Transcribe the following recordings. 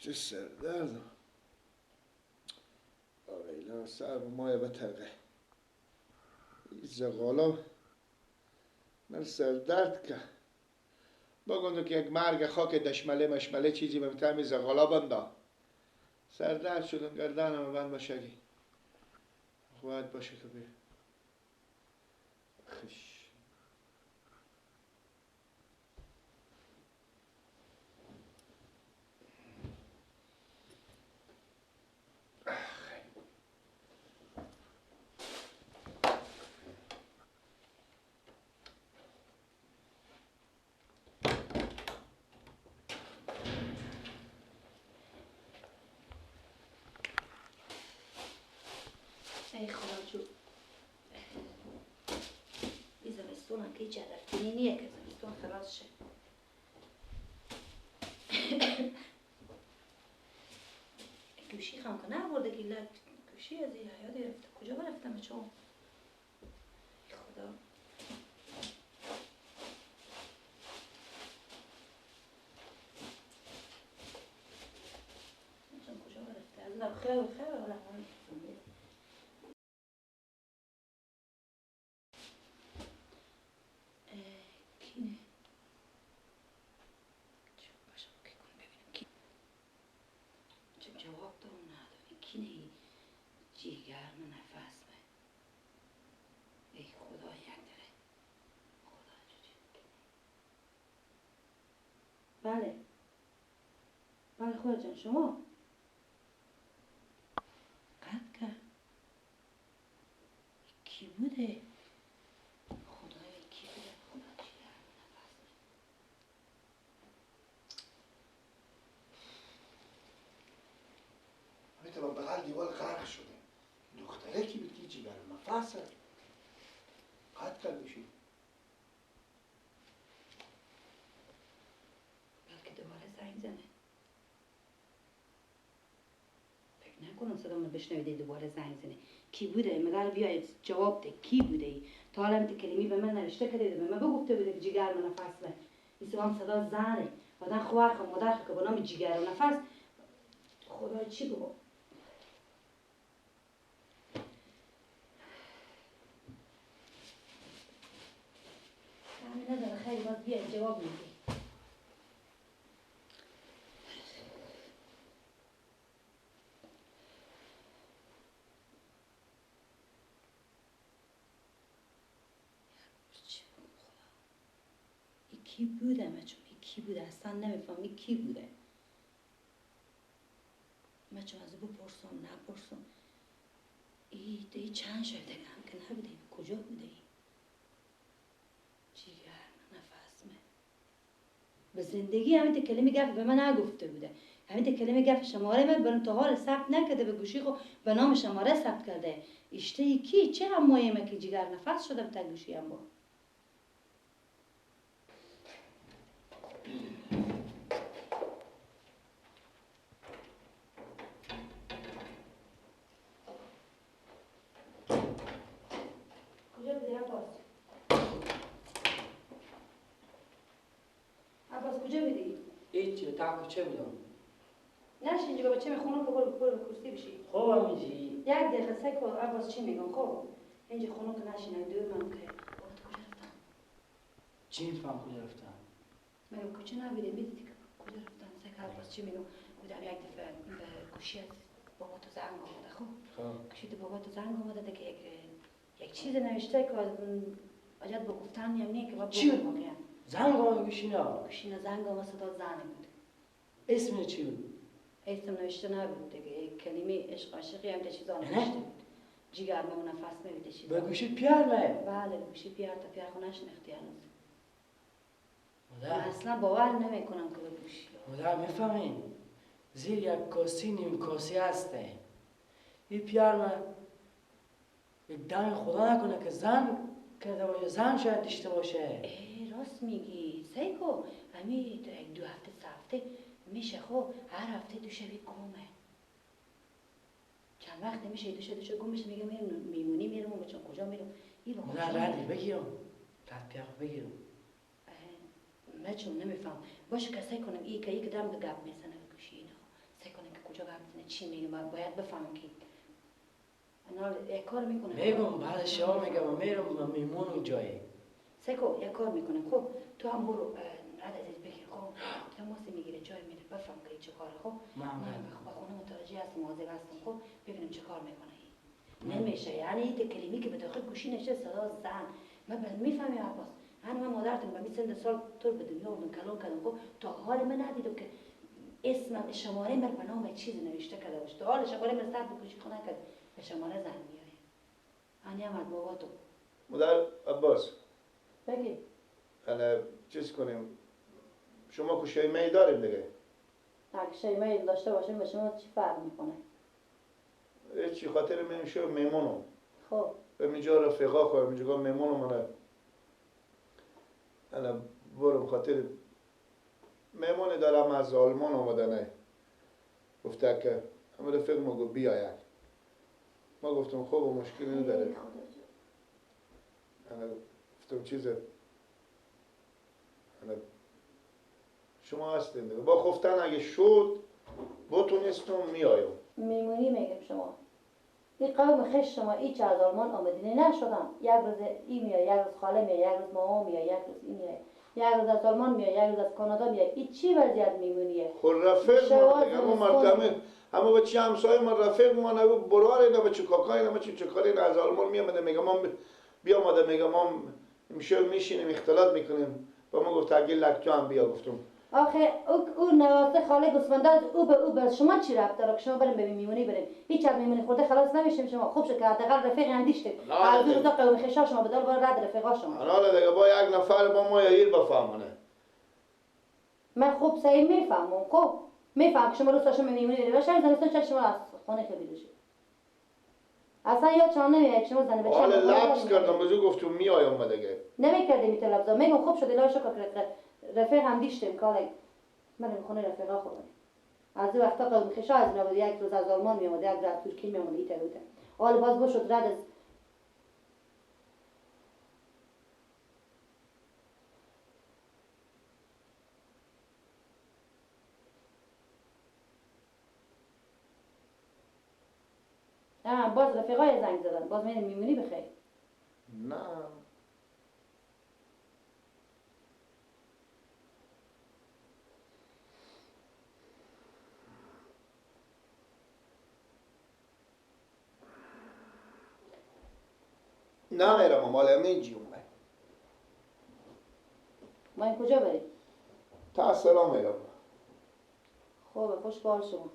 چه سردردم آقایلا سر مایه بترقه این زغالا من سردرد که بگندو که یک مرگ خاک دشمله مشمله چیزی به متهمی زغالا بندا سردرد شدم گردنم بند باشگی باید باشه که بیر خش ای خدا جو این زمستون هم که هیچ هدفتینی نیه که زمستون خلاص شه. گوشی خم که نبرده که لک گوشی از این حیاتی رفته کجا برفتم چون ای خدا چون کجا برفته از اون خیر خیر ولی بله بله خدا جان شما قطع کرد. کی بوده؟ خدایا کی بوده؟ خدا چی نفس میتونم بغل دیوار غرق شده. دختره کی بود که جیگر نفس قطع کرد میشی؟ زنگ زنه. فکر نکنم صدامونو بشنویده دوباره زنگ زنه. کی بوده؟ مگر بیاید جواب ده کی بوده ای؟ تا حالا میت کلمی به من نوشته کرده به من بگفته بوده که جیگر من نفس این سوام صدا زنه. آدم خوار خو مادر خو که به نام جیگر و نفس خدا چی بگو؟ همین نداره خیلی باز بیاید جواب میدی. کی بوده مچون؟ کی بوده؟ اصلا نمیفهمی کی بوده. مچون از او بپرسم نپرسم. ای چند شب دیگه هم که نبوده. کجا بوده ای؟ جیگر نفسمه. به زندگی همین کلمه گفت به من نگفته بوده. همین کلمه گفت شماره من برم تا حال ثبت نکرده به گوشی خو به نام شماره ثبت کرده. اشته کی چه هم مهمه که جیگر نفس شده به گوشی هم با. کجا بودی عباس؟ عباس کجا بودی؟ هیچ تا کوچه بودم. نش اینجا بابا چه میخونم که برو برو کرسی بشی. خب اینجی. یک دقیقه سکو عباس چی میگم خب؟ اینجا خونه که نشینم دو من که بابا تو کجا رفتم؟ چی میفهم کجا رفتم؟ مگه کوچه نبوده میدیدی که کجا رفتن؟ سکو عباس چی میگم؟ بودم یک دفعه به گوشی از بابا تو زنگ آمده خب؟ گوشی تو بابا تو زنگ آمده که یک چیز نوشته که آجاد با گفتن هم نیه که باید بگم واقعا. زنگ آمده گوشی نه؟ گوشی نه زنگ آمده صدا زنه بود. اسم چی بود؟ اسم نوشته نبود دیگه، یک کلمه عشق عاشقی هم چیزا نوشته بود. جیگر مو نفس میده چیزا. به گوشی پیار می؟ بله گوشی پیار تا پیار خونش نختی هنوز. من اصلا باور نمیکنم که به گوشی. مادر میفهمین؟ زیر یک کاسی نیم کاسی هسته. این پیار من یک دم خدا نکنه که زن کرده باشه، زن شاید داشته باشه. ای راست میگی سیکو، همین یک دو هفته سه هفته میشه خب هر هفته دو شبی گمه. چند وقت میشه دو شب گم میشه میگم میمونی میرم بچم کجا میرم. ای با مادر ردی بگیرم. رد پیار بگیرم. من چون نمیفهم. باشه کسایی کنم ای که یک دم گپ میزنه به گوشی اینا. کجا گپ میزنه چی میگه باید بفهمم که انا یک کار میکنه. میگم بعد شما میگم میرم میمون اونجایی. سکو یک کار میکنم خب تو هم برو رد ازش بگیر خب تماس میگیره جای میره بفهم که چه کاره. خب من به خونه متوجه هستم واضح هستم. خب ببینم چه کار میکنه. نمیشه یعنی این کلمه که به داخل گوشی نشه صدا زن من میفهمی عباس. من مادرتون به 20 سال تو به دنیا آوردم کلان کردم. خب تا حال من ندیدم که اسم شماره من به نام چیز نوشته کرده باشه. تا حال شماره من سر به گوشی خونه کرد به شماره زن میایه. انی هم از بابا تو مادر عباس بگی انا چیز کنیم شما کشیمه داریم دیگه. اگه شیمه داشته باشیم به شما چی فرق میکنه؟ چی خاطر میشه میمونم. خب به اینجا رفیقا خواهم اینجا میمونم من انا برم خاطر میمونی دارم از آلمان آمدنه گفته که همه رفیق ما گفت بیاید. ما گفتم خب مشکلی نداره. انا گفتم چیزه انا شما هستین دیگه با خفتن اگه شد بتونستم میایم. میمونی میگم شما این قوم خش شما ایچ از آلمان آمدینه نشدم. یک روز ای میاد یک روز خاله میاد یک روز ماما میاد یک روز این میاد یک روز از آلمان میاد یک روز از کانادا میاد. این چی وضعیت میمونیه؟ خب رفیق ما دیگه همون مرتمه همون بچه همسایه ما رفیق ما نه برار اینا بچه کاکا اینا بچه چکار اینا از آلمان میامده میگه ما بیامده میگه ما میشه میشینیم اختلاط میکنیم. با ما گفت اگه لک تو هم بیا. گفتم آخه او نواسه خاله گوسفنده او به او به شما چی ربط داره که شما بریم به میمونی بریم؟ هیچ از میمونی خورده خلاص نمیشیم. شما خوب شد که حداقل رفیق اندیشتید. از اون روزا قوم خشا شما بدال با رد رفیقا شما. حالا دیگه با یک نفر با ما یه بفهمونه. من خوب صحیح میفهمم. خب میفهم که شما روز شما میمونی بریم. باشه زنستون چه شما از خونه خیلی بشه. اصلا یاد شما نمیاد شما زن بچه. حالا لبس کردم بزرگ گفتم میایم دیگه. نمیکردیم این لبسا. میگم خوب شد الهی شکر که رفیق هم دیشتیم که من خونه رفیقا خودم از اون وقتا قوم خشا از اینا بود. یک روز از آلمان می آمد یک روز از ترکیه می آمد ایتا بوده. حالا باز بشد رد از باز رفیقای زنگ زدن. باز میریم میمونی بخیر. نه نمیرم مال همین جیومه. ما این کجا بریم؟ تا سلام میرم. خوبه خوش بار شما.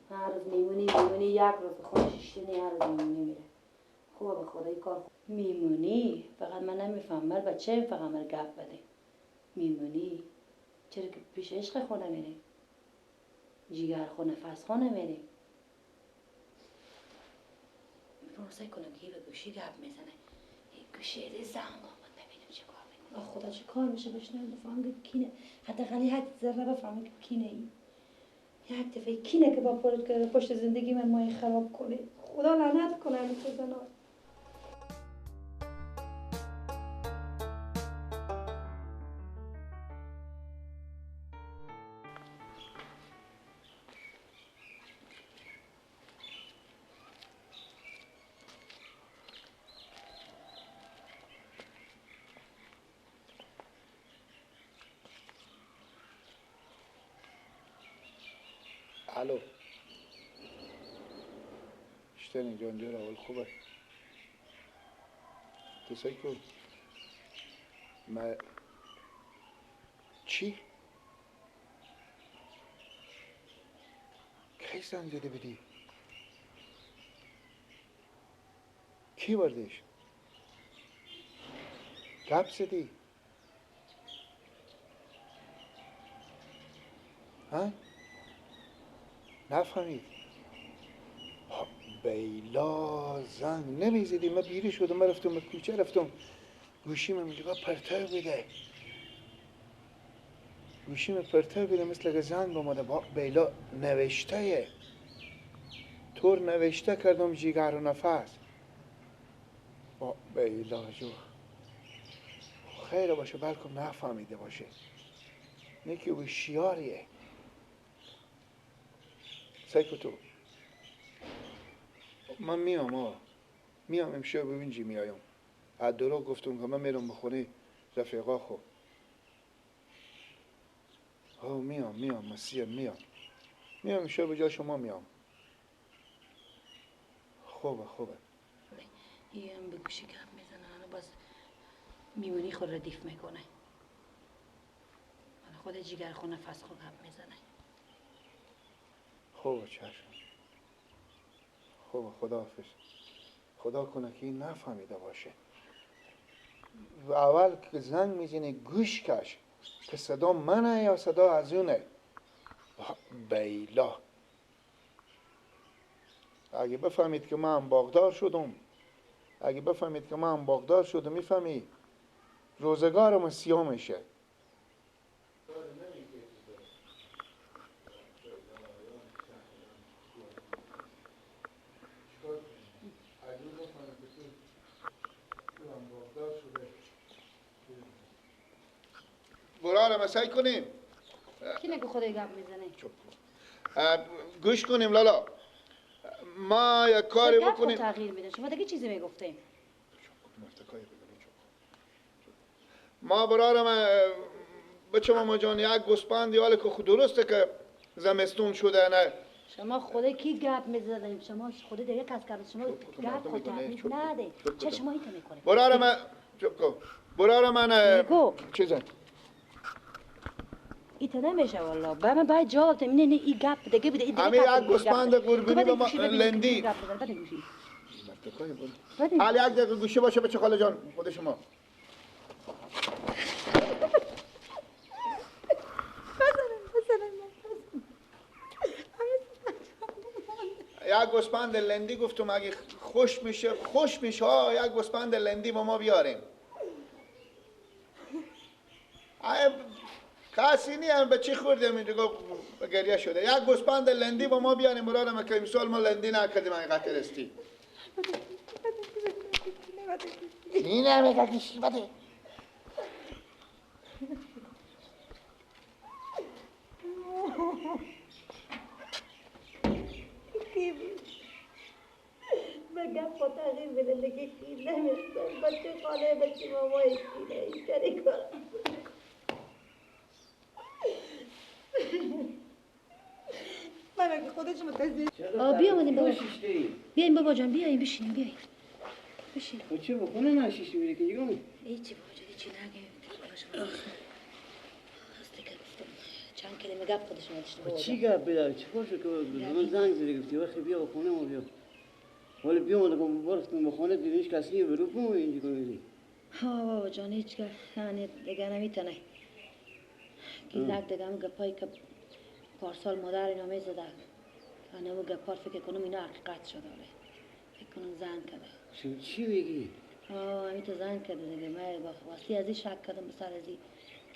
هر روز میمونی میمونی یک روز به خونه شیشتینی هر روز میمونی میره. خوبه به خدای کار خوب. میمونی فقط من نمیفهمم من بچه فقط من گپ بده. میمونی چرا که پیش عشق خونه میریم جیگر خونه نفس خونه میریم. سعی کنم که به گوشی گپ میزنه. این گوشی زنگ آمد ببینم چه کار میکنه. آه خدا چه کار میشه بشنویم بفهمم که کینه. حداقل یک ذره بفهمم که کینه ای. یک دفعه کینه که با پرت کرده پشت زندگی من مای خراب کنه. خدا لعنت کنه همین تو زنا. الو شتنی جان جور اول خوبه تسای کن ما چی؟ کی زنگ زده بدی؟ کی بردش؟ گپ زدی؟ ها؟ نفهمید بیلا زنگ نمیزدی. من بیری شدم من رفتم به کوچه رفتم گوشیم اینجا پرتر بده گوشیم پرتر بده مثل که زنگ آمده با بیلا نوشته طور نوشته کردم جیگر و نفس با بیلا جو خیر باشه بلکم نفهمیده باشه. نیکی هوشیاریه. سیکو تو من میام آقا، میام امشب ببین چی میایم. از دروغ گفتم که من میرم بخونه رفیقا خو. ها میام مسیح میام امشب به جا شما میام. خوبه. این هم به گوشی گپ میزنه، باز میمونی خود ردیف میکنه. من خود جیگر خود نفس خود گپ میزنه. خوبه چشم. خوبه خداحافظ. خدا کنه که این نفهمیده باشه. اول که زنگ میزنه گوش کش که صدا منه یا صدا از اونه. بیلا اگه بفهمید که من باغدار شدم، میفهمی روزگارم سیاه میشه. براره مسای کنیم. کی نگو خدای گپ میزنه؟ گوش کنیم لالا. ما یک کاری بکنیم. تغییر میده. شما دیگه چیزی میگفتیم. ما برارم بچه ماما جان یک گوسپندی حالا که خود درسته که زمستون شده نه. شما خود کی گپ میزنیم؟ شما خود دیگه کس گپ شما گپ خود تغییر نده. چه شما ایتا میکنه؟ برارم چوب کو. برارم من چیزا ایتا نمیشه والله. با من باید جواب بدم. نه نه این گپ دیگه بده. همین یک گوسپند قربونی با ما لندی. حالا یک دقیقه گوشه باشه بچه خاله جان خود شما. یک گوسپند لندی گفتم اگه خوش میشه ها یک گوسپند لندی با ما بیاریم. کسی نی هم به چی خوردیم اینجا گریه شده. یک گوسپند لندی با ما بیاریم برادرم که امسال ما لندی نکردیم این قطر استی. اینه میگه کشی بده. من گپ خود تغییر بده دیگه کی نمیشه. بچه خاله بچه مامای کی نه این طریقه. من خودش متأسف. بیامدیم بابا. بیایم بابا جان بیایم بشینیم بیایم. بشینیم. خب چه بخونه نشیشتی بوده که دیگه؟ هیچی بابا جان هیچی نگیم. هستی که گفتم چند کلمه گپ خودش نداشته بابا. چی گپ بده؟ چی کار شد که من زنگ زدی گفتی وقتی بیا خونه ما بیا. ولی بیام دیگه برفتم به خونه دیدیش کسی نیست برو بوم اینجا کنی. ها بابا جان هیچ که یعنی دیگه نمیتونه. گیلک دیگه هم گپایی که پارسال مادر اینا میزده. انا او گپار فکر کنم اینا حقیقت شده. فکر کنم زن کرده. چی میگی؟ آه همین تو زن کرده دیگه. من واسه از این شک کردم به سر از این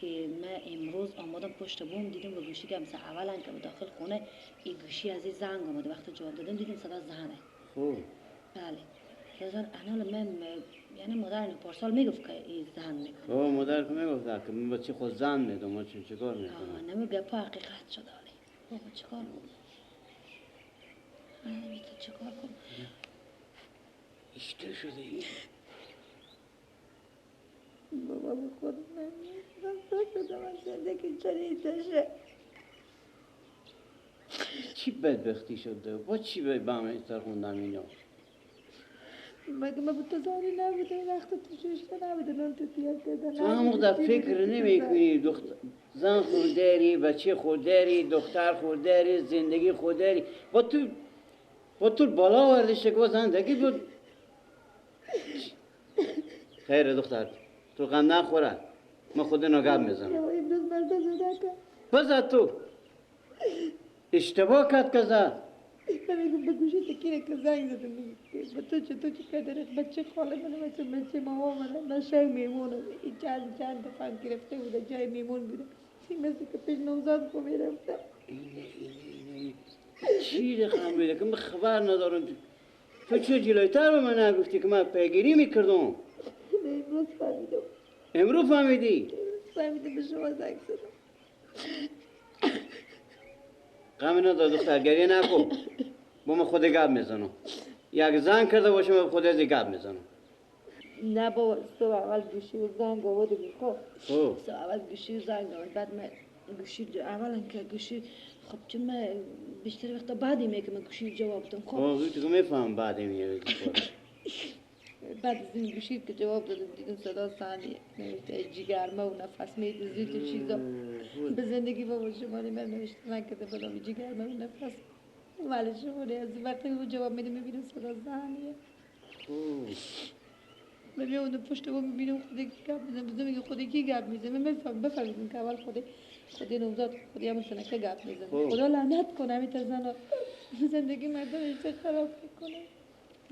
که من امروز آمدم پشت بوم دیدم به گوشی که مثلا اولا که به داخل خونه این گوشی از این زنگ آمده. وقتی جواب دادم دیدم صدا زنه. خب بله زن انا من یعنی مادر اینا پارسال میگفت که این زن میکنه. آه مادر که میگفت که من بچه خود زن میدم ما چیکار میکنم. آه نمی گپا حقیقت شده. بابا چیکار کنم؟ من نمیتونم چیکار کنم؟ اشته شده این؟ بابا به خود نمیتونم شدم از زندگی چرا ایتشه؟ چی بدبختی شده؟ با چی به همه ترخوندم اینا؟ مگه من با تو زاری نبوده؟ وقت تو ششته نبوده نان تو تیار کردن. تو هم در فکر نمی کنی. زن خود داری، بچه خود داری، دختر خود داری، زندگی خود داری. با تو بالا آورده شکوه زندگی بود. خیر دختر تو غم نخوره. من خود اینو گپ میزنم. امروز مرد زده کرد. بزد تو اشتباه کرد که زد. من میگم به گوشی تکیره که زنگ زدم میگه با تو چه تو چه کردی بچه خاله منه مثل بچه ماما منه من شای میمونه این چند دفعه گرفته بوده جای میمون بوده مثل که پیش نوزاد خو میرفته. اینه چی رقم بوده که من خبر ندارم. تو چه جلویتر به من نگفتی که من پیگیری میکردم؟ من امروز فهمیدم. امروز فهمیدی؟ فهمیدم به شما زنگ زدم. غم ندار دختر، گریه نکن. با من خود گپ میزنم. یک زن کرده باشه من خود از گپ میزنم. نه بابا، صبح اول گوشی و زنگ آورد. خب صبح اول گوشی و زنگ آورد، بعد من گوشی اولا که گوشی، خب چون من بیشتر وقتا بعدی میگه من گوشی جواب دادم. خب تو میفهم بعدی میگه. بعد از این گوشی که جواب دادم دیدم صدا ثانیه نوشته جگرمه و نفس میدوزی تو چیزا به زندگی بابا شماری من نوشته من که بودم جگرمه و نفس ولی شماری از وقتی او جواب میده میبینم صدا ثانیه. من میام پشت او میبینم خودی گپ میزنه، بزنم میگه خودی کی گپ میزنه. من بفهمیدم که اول خودی نوزاد خودی هم سنکه گپ میزنه. خدا لعنت کنه همین زنا زندگی مردم اشته خراب میکنه.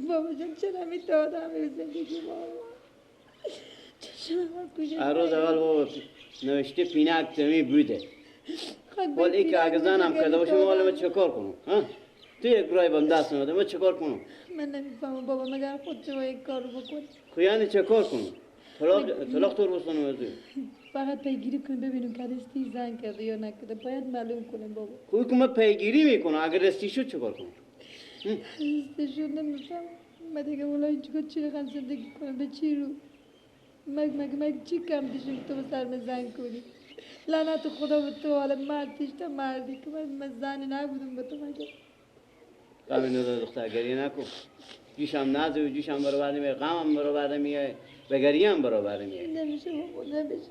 بابا جان چرا می دادم زندگی بابا؟ چرا روز اول بابا نوشته پینک تمی بوده. ولی ای که اگه زنم کرده باشه من حالا چه کار کنم؟ ها؟ تو یک رای بهم دست نمیده، من چه کار کنم؟ من نمیفهمم بابا، مگر خود چه یک کارو بکنی؟ خب یعنی چه کار کنم؟ طلاق تو رو بسنم از فقط پیگیری کنم ببینم که دستی زن کرده یا نکرده، باید معلوم کنم بابا. خب که من پیگیری میکنم، اگه رستی شد چه کار کنم؟ رستی شد نمیفهمم. من دیگه والله چیکار چی رقم زندگی کنم؟ به چی رو؟ مگ مگ مگ چی کم دیشم تو به سر من زنگ کنی؟ لعنت خدا به تو، حالا مردیش تا مردی که من زن نبودم به تو مگه. غم نداره دختر، گریه نکن. جوشم نزد و جوشم برآورده میاد، غمم برآورده میاد، به گریه هم برآورده میاد. نمیشه بابا نمیشه.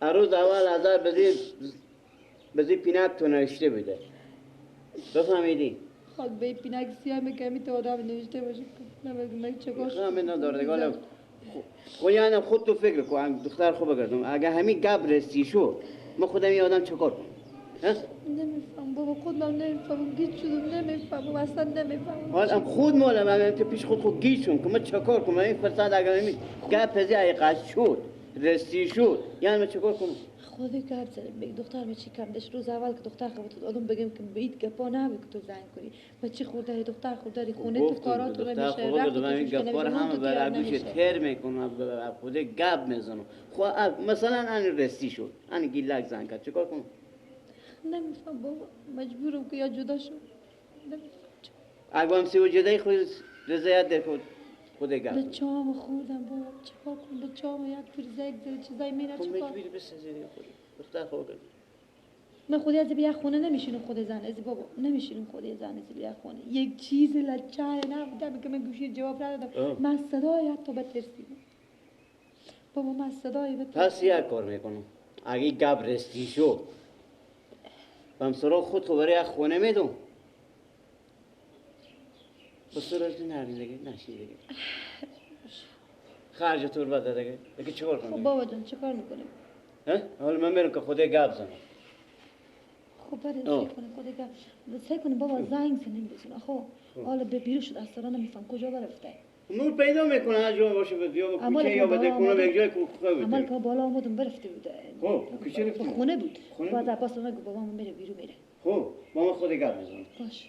روز اول هزار بزی پینک تو نوشته بوده. بفهمیدی؟ خاک به پینک سیاه میکمی تو آدم نوشته باشه. نه چه کار؟ غم نداره دیگه. حالا خب یعنی خود تو فکر کن دختر خوب بگردم. اگه همین گپ رسی شد من خودم یه آدم چه کار کنم؟ نمیفهم بابا، خودم نمیفهمم، گیج شدم، نمیفهمم اصلا نمیفهمم. حالا خود مالم هم تو پیش خود گیج شدم که من چه کار کنم؟ این فرصت اگر همین گپ پزی حقیقت شد رسی شد یعنی من چه کار کنم؟ خودی گپ زدم بگی دختر من چی کم داشت روز اول که دختر خود آدم بگم که به ایت گپا نبود که تو زنگ کنی بچه خورده دختر خورده خونه تو کارات رو نمیشه رفت تو این گپا رو همه برای گوش تر میکنم، خود گپ میزنم. خب مثلا ان رسی شد ان گیلک زنگ کرد چه کار کنم؟ نمیفهم بابا، مجبورم که یا جدا شم. اگه هم سی و جدای خود رضایت ده خود گپ. به چام خوردم بابا چیکار کنم؟ به چام یک پرزک زده چیزای میره چیکار؟ مجبوری بسازی دیگه خودی دختر خود. من خودی از بیا خونه نمیشینم، خود زن از بابا نمیشینم، خودی زن از بیا خونه. یک چیز لچه نبودم که من گوشی جواب ندادم. من صدای حتی بترسیدم بابا، من صدای بترسیدم. پس یک کار میکنم، اگه گپ رسی شد بم سراغ خود خو برای خونه میدم. بس رو نری دیگه نشی دیگه. خرج تو رو بده دیگه. دیگه چیکار کنم؟ خب بابا جان چیکار میکنیم؟ ها؟ حالا من میرم که خود گپ زنم. خب برای چی کنه خود گپ؟ سعی کنه بابا زنگ زنیم بزنه. خب حالا به بیرون شد اصلا نمیفهم کجا رفته. نور پیدا میکنه هر جا باشه، به یا به کوچه یا به دکونه به جای کوچه بود. عمل که بالا آمدم برفته بود. خب کوچه رفته خونه بود. بعد عباس من گفت بابا میره بیرون میره. خب ماما خود گپ میزنه. باش.